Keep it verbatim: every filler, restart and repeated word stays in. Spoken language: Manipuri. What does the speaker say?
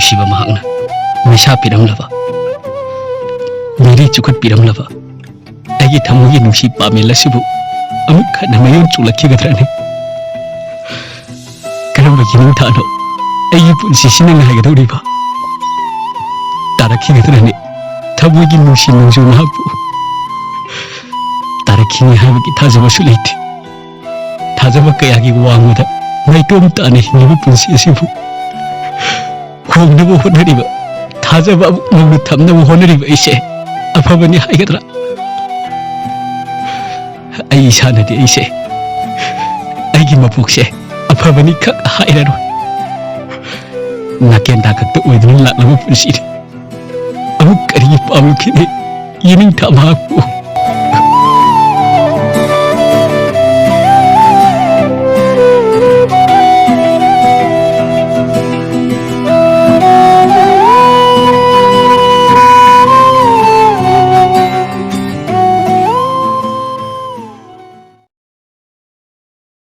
ꯅꯨꯡꯁꯤꯕ ꯃꯍꯥꯛꯅ ꯃꯩꯁꯥ ꯄꯤꯔꯝꯂꯕ, ꯃꯩꯔꯩ ꯆꯨꯈꯠꯄꯤꯔꯝꯂꯕ ꯑꯩꯒꯤ ꯊꯃꯣꯏꯒꯤ ꯅꯨꯡꯁꯤ ꯄꯥꯃꯦꯜ ꯑꯁꯤꯕꯨ ꯑꯃꯨꯛ ꯍꯟꯅ ꯃꯌꯣꯟ ꯆꯣꯡꯂꯛꯈꯤꯒꯗ꯭ꯔꯅꯤ? ꯀꯔꯝꯕ ꯌꯦꯅꯤꯡꯊꯥꯅꯣ ꯑꯩꯒꯤ ꯄꯨꯟꯁꯤꯁꯤꯅ ꯉꯥꯏꯒꯗꯧꯔꯤꯕ? ꯇꯥꯔꯛꯈꯤꯒꯗ꯭ꯔꯅꯤ ꯊꯃꯣꯏꯒꯤ ꯅꯨꯡꯁꯤ ꯅꯣꯡꯖꯨ ꯃꯍꯥꯛꯄꯨ? ꯇꯥꯔꯛꯈꯤꯅꯤ ꯍꯥꯏꯕꯒꯤ ꯊꯥꯖꯕꯁꯨ ꯂꯩꯇꯦ꯫ ꯊꯥꯖꯕ ꯀꯌꯥꯒꯤ ꯋꯥꯡꯃꯗ ꯃꯩꯇꯣꯝ ꯇꯥꯅ ꯍꯤꯡꯂꯤꯕ ꯄꯨꯟꯁꯤ ꯑꯁꯤꯕꯨ ꯍꯣꯡꯅꯕ ꯍꯣꯠꯅꯔꯤꯕ, ꯊꯥꯖꯕ ꯑꯃꯨꯛ ꯃꯧꯅ ꯊꯝꯅꯕ ꯍꯣꯠꯅꯔꯤꯕ ꯑꯩꯁꯦ ꯑꯐꯕꯅꯤ ꯍꯥꯏꯒꯗ꯭ꯔꯥ? ꯑꯩ ꯏꯁꯥꯅꯗꯤ ꯑꯩꯁꯦ, ꯑꯩꯒꯤ ꯃꯄꯣꯛꯁꯦ ꯑꯐꯕꯅꯤ ꯈꯛ ꯍꯥꯏꯔꯔꯣꯏ꯫ ꯅꯥꯀꯦꯟꯗꯥ ꯈꯛꯇ ꯑꯣꯏꯗꯨꯅ ꯂꯥꯛꯂꯕ ꯄꯨꯟꯁꯤꯅꯤ꯫ ꯑꯃꯨꯛ ꯀꯔꯤꯒꯤ ꯄꯥꯝꯂꯛꯈꯤꯅꯤ ꯌꯦꯅꯤꯡꯊꯥ ꯃꯍꯥꯛꯄꯨ?